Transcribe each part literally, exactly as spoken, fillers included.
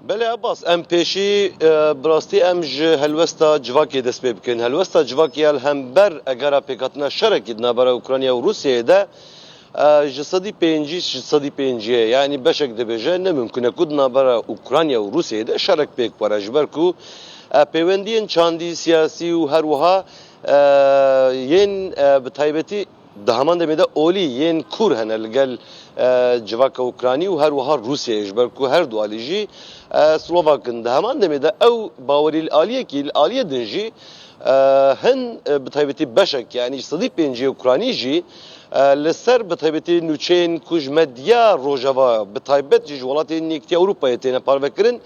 Belê Abbas, em pêşî, e, bi rastî em ji helwesta civakê dest pê bikin. Helwesta civakê ya li hember egera pêkhatina şerekî di navbera Ukrayna û Rûsyayê de, e, ji sedî pêncî, ji sedî pêncî ye. Yanî beşek dibêje, ne mimkun e ku di navbera Ukrayna û Rûsyayê de şerek pêk were. Ji ber ku, e, pêwendiyên çandî, siyasî û her wiha, e, yên, e, bi taybetî di heman demê de olî yên kûr hene li gel, e, civaka Ukranî û her wiha Rûsyayê, ji ber ku her du alî jî, e, Slovak in. Di heman demê de ew bawerî li aliyekî, li aliyê din jî, e, hin, e, bi taybetî beşek, yanî sedî pêncî Ukranî jî, e, li ser bi taybetî nûçeyên ku ji medya Rojava, bi taybet jî ji welatên Yekîtiya Ewropayê têne parvekirin,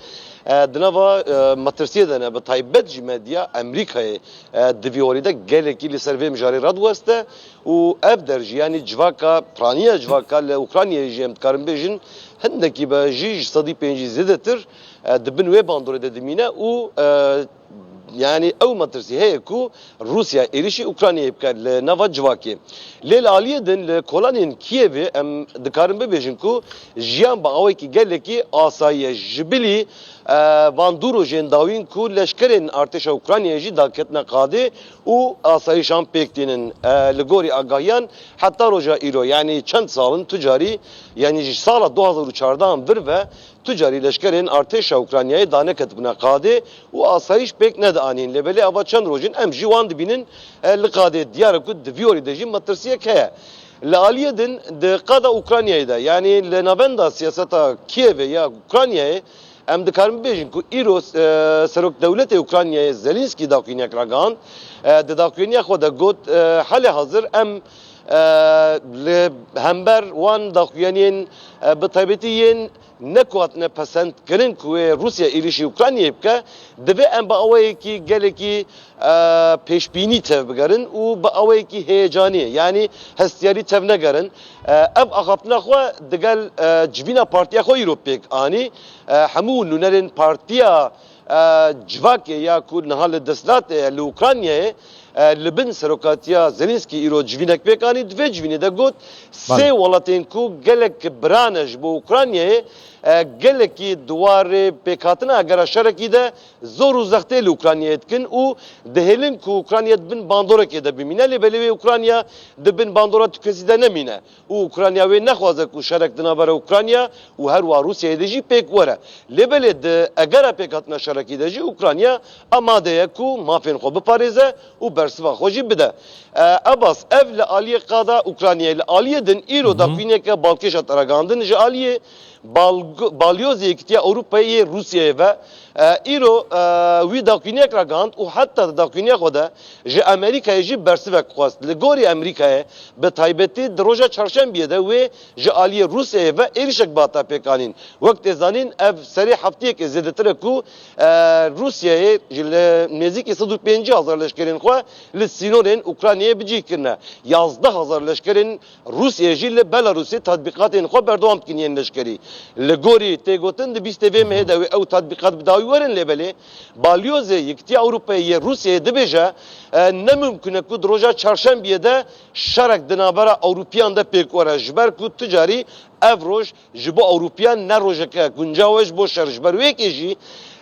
e, di nava, e, metirsiyê de ne, bi taybet jî medya Amerîkayê, e, di vî warî de gelekî li ser vê mijarê radiweste û ev der jî, yanî civaka, piraniya civaka li Ukraynayê jî em dikarin bêjin, hindekî be jî ji sedî pêncî zêdetir, e, di bin wê bandorê de dimîne û, e, yanî ew metirsî heye ku Rûsya êrişî Ukraynayê bike li nava civakê. Lê li aliyê din li kolanên Kiyevê em dikarin bibêjin ku jiyan bi awayekî gelekî asayî ye. Ji bilî, e, van du rojên dawîn ku leşkerên artêşa Ukraynayê jî daketine qadê û asayîşan pêk tînin. E, li gorî agahiyan heta roja îro, yanî çend sal in tu carî, yanî ji sala du hazar û çardeh an vir ve tu carî leşkerên artêşa Ukraynayê daneketibûne qadê û asayîş pêk nedianîn. Lê belê ava çend roj in em jî wan dibînin, e, li qadê. Diyar e ku di vî warî de jî metirsiyek heye. Li aliyê din di qada Ukraynayê de, yanî li navenda siyaseta Kiyevê ya Ukraynayê, em dikarin bibêjin ku îro, e, serok dewletê Ukraynayê Zelensky daxuyaniyek ragihand. E, di daxuyaniya xwe de got, e, halê hazir em, e, li hember wan daxuyaniyên, e, bi taybetî yên ne ku hatine pesendkirin ku wê Rûsya êrîşî Ukraynayê bike, divê em bi awayekî gelekî, e, pêşbînî tevbigerin û bi awayekî heyecanî, yanî hestiyarî tevnegerin. E, ev axaftina xwe digel, e, civîna partiya xwe îro pêk anî. E, hemû nûnerên partiya, e, civakê ya ku niha li desthilatê ye li Ukraynayê, e, li bin serokatiya Zelensky îro civînek pêk anî. Di vê civînê de got, sê Belê. welatên ku gelek bira ne ji bo Ukraynayê, e, gelekî di warê pêkhatina egera şerekî de zor û zextê li Ukraynayê dikin û dihêlin ku Ukrayna di bin bandorekê de bimîne, lê belê wê Ukrayna di bin bandora tu kesî de nemîne. Û Ukrayna wê nexwaze ku şerek di navbera Ukrayna û her wiha Rûsyayê de jî pêk were. Lê belê di egera pêkhatina şerekî de jî Ukrayna amade ye ku mafên xwe biparêze û bersiva xwe jî bide. E, Abbas, ev li aliyê qada Ukraynayê, li aliyê din îro Hı hı. daxuyaniyeke balkêş hat ragihandin ji aliyê Balg-, Balyozê Yekîtiya Ewropayê yê Rûsyayê ve, e, îro, e, wî daxuyaniyek ragihand û heta di daxuyaniya xwe de ji Amerîkayê jî bersivek xwest. Li gorî Amerîkayê, bi taybetî di roja çarşembiyê de wê ji aliyê Rûsyayê ve êrişek bihata pêkanîn. Wek tê zanîn, ev serê heftiyekê zêdetir e ku, e, Rûsyayê ji li nêzîkî sed û pêncî hezar leşkerên xwe li sînorên Ukraynayê bi cih kirine. Yazdeh hezar leşkerên Rûsyayê jî li Belarusê tetbîqatên xwe berdewam dikin yên leşkerî. Li gorî tê gotin, di bîstê vê mehê de wê ew tetbîqat bi dawî werin, lê belê Balyozê Yekîtiya Ewropayê yê Rûsyayê dibêje, e, ne mimkun e ku di roja çarşembiyê de şerek di navbera Ewropiyan de pêk were, ji ber ku tu carî ev roj ji bo Ewropiyan ne rojeke guncaw e ji bo şer. Ji ber wê yekê jî,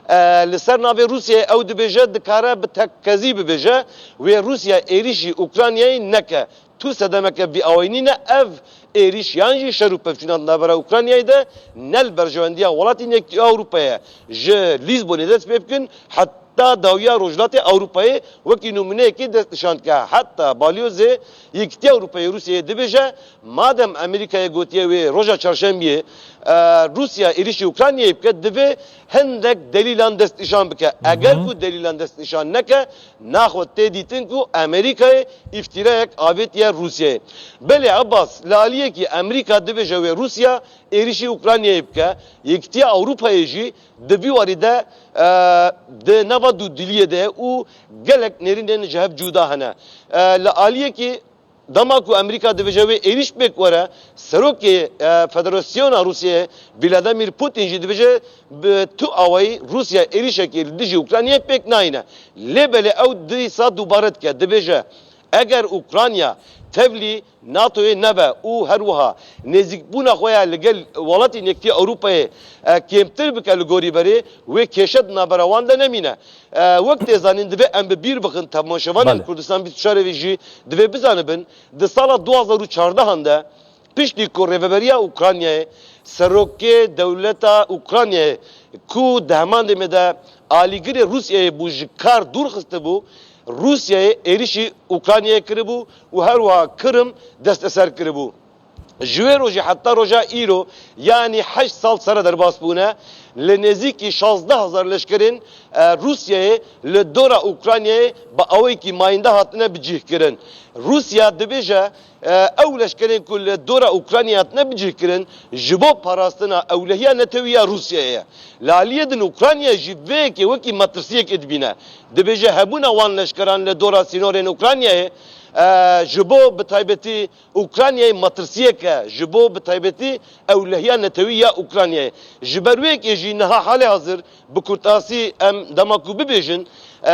e, li ser navê Rûsyayê ew dibêje, dikare bi tekkezî bibêje, wê Rûsya êrîşî Ukraynayê neke. Tu sedemeke vî awayî nîne, ev êrîş yan jî şer û pevçûna di navbera Ukraynayê de ne li berjewendiya welatên Yekîtiya Ewropayê ye. Ji Lîzbonê dest pê bikin, heta dawiya Rojhilatê Ewropayê wekî nimûneyekê destnîşan dike. Heta Balyozê Yekîtiya Ewropayê Rûsyayê dibêje, madem Amerîkayê gotiye wê roja çarşembiyê, e, Rûsya êrîşî Ukraynayê bike, divê hindek delîlan destnîşan bike. Eger Hı hı. ku delîlan destnîşan neke, naxwe tê dîtin ku Amerîkayê îftîrayek avêtiye Rûsyayê. Belê Abbas, li aliyekî Amerîka dibêje wê Rûsya êrîşî Ukraynayê bike, Yekîtiya Ewropayê jî di vî warî de, e, di nava dûdiliyê de ye û gelek nêrînên ji hev cuda hene. E, li aliyekî Dema ku Amerîka dibêje wê êrîş pêk were, serokê, e, Federasyona Rûsyayê Vladimir Putin jî dibêje bi tu awayî Rûsya êrîşekê li dijî Ukraynayê pêk nayîne. Lê belê ew dîsa dubare dike, dibêje, eger Ukrayna tevlî NATOyê nebe û her wiha nêzîkbûna xwe ya li gel welatên Yekîtiya Ewropayê, e, kêmtir bike li gorî berê, wê kêşe di navbera wan de nemîne. E, wek tê zanîn, divê em bi bîr bixin, temaşevanên Belê. Kurdistan bîst û çar vê jî divê bizanibin, di sala du hazar û çardehan de, piştî ku Rêveberiya Ukraynayê, serokê dewleta Ukraynayê ku di hemandê me de alîgirê Rûsyayê bû, ji kar dûr xistibû, Rûsyayê êrişî Ukraynayê kiribû û her wiha Kirim desteser kiribû. Ji wê rojê heta roja îro, yanî heşt sal sere derbas bûne, li nêzîkî şazdeh hezar leşkerên, e, Rûsyayê li dora Ukraynayê bi awayekî mayînde hatine bicihkirin. Rûsya dibêje, e, ew leşkerên ku li dora Ukraynayê hatine bicihkirin, ji bo parastina ewlehiya netewî ya Rûsyayê ye. Li aliyê din Ukrayna jî vê yekê wekî metirsiyekê dibîne. Dibêje hebûna wan leşkeran li dora sînorên Ukraynayê, e, ji bo bi taybetî Ukraynayê metirsiyek e, ji bo bi taybetî ewlehiya netewî ya Ukraynayê. Ji ber wê yekê jî niha halê hazir bi kurtasî em dema ku bibêjin, e,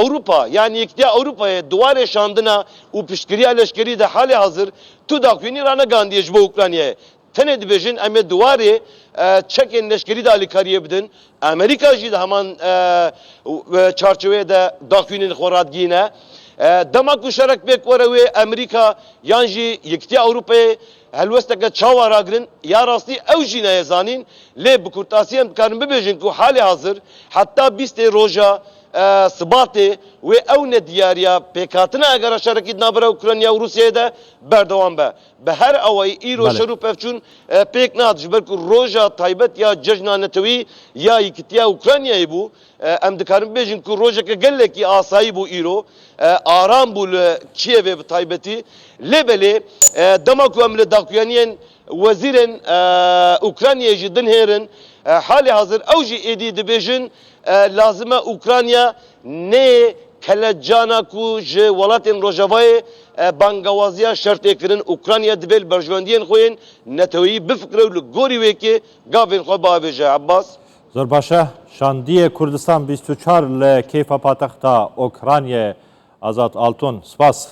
Ewropa, yanî Yekîtiya Ewropayê di warê şandina û piştgiriya leşkerî de halê hazir tu daxuyanî ranegihandiye ji bo Ukraynayê. Tenê dibêjin em ê di warê, e, çekên leşkerî de alîkariyê bidin. Amerîka jî di heman, e, e, çarçoveyê de daxuyanên xwe radigihîne. E, dema ku şerek pêk were wê Amerîka yan jî Yekîtiya Ewropayê helwesteke çawa ragirin, ya rastî ew jî nayê zanîn. Lê bi kurtasî em dikarin bibêjin ku halê hazir heta bîstê roja, e, Sibatê wê ew nediyariya pêkhatina egera şerekî di navbera Ukrayna û Rûsyayê de berdewam be. Bi her awayî îro Belê. şer û pevçûn, e, pêk nehat, ji ber ku roja taybet ya cejna netewî ya Yekîtiya Ukraynayê bû. E, em dikarin bibêjin ku rojeke gelekî asayî bû îro, e, aram bû li Kîevê bi taybetî. Lê belê, e, dema ku em li daxuyaniyên wezîrên, e, Ukraynayê jî dinhêrin, e, halê hazir ew jî êdî dibêjin, e, lazim e Ukrayna nê kelecana ku ji welatên Rojavayê, e, bangewaziya şer tê kirin, Ukrayna divê li berjewendiyên xwe yên neteweyî bifikire û li gorî wê yekê gavên xwe biavêje. Ebbas. Zor baş e. Şandiyê Kurdistan bîst û çar li kêfa paytexta Ukraynayê, Azad Altun. Spas.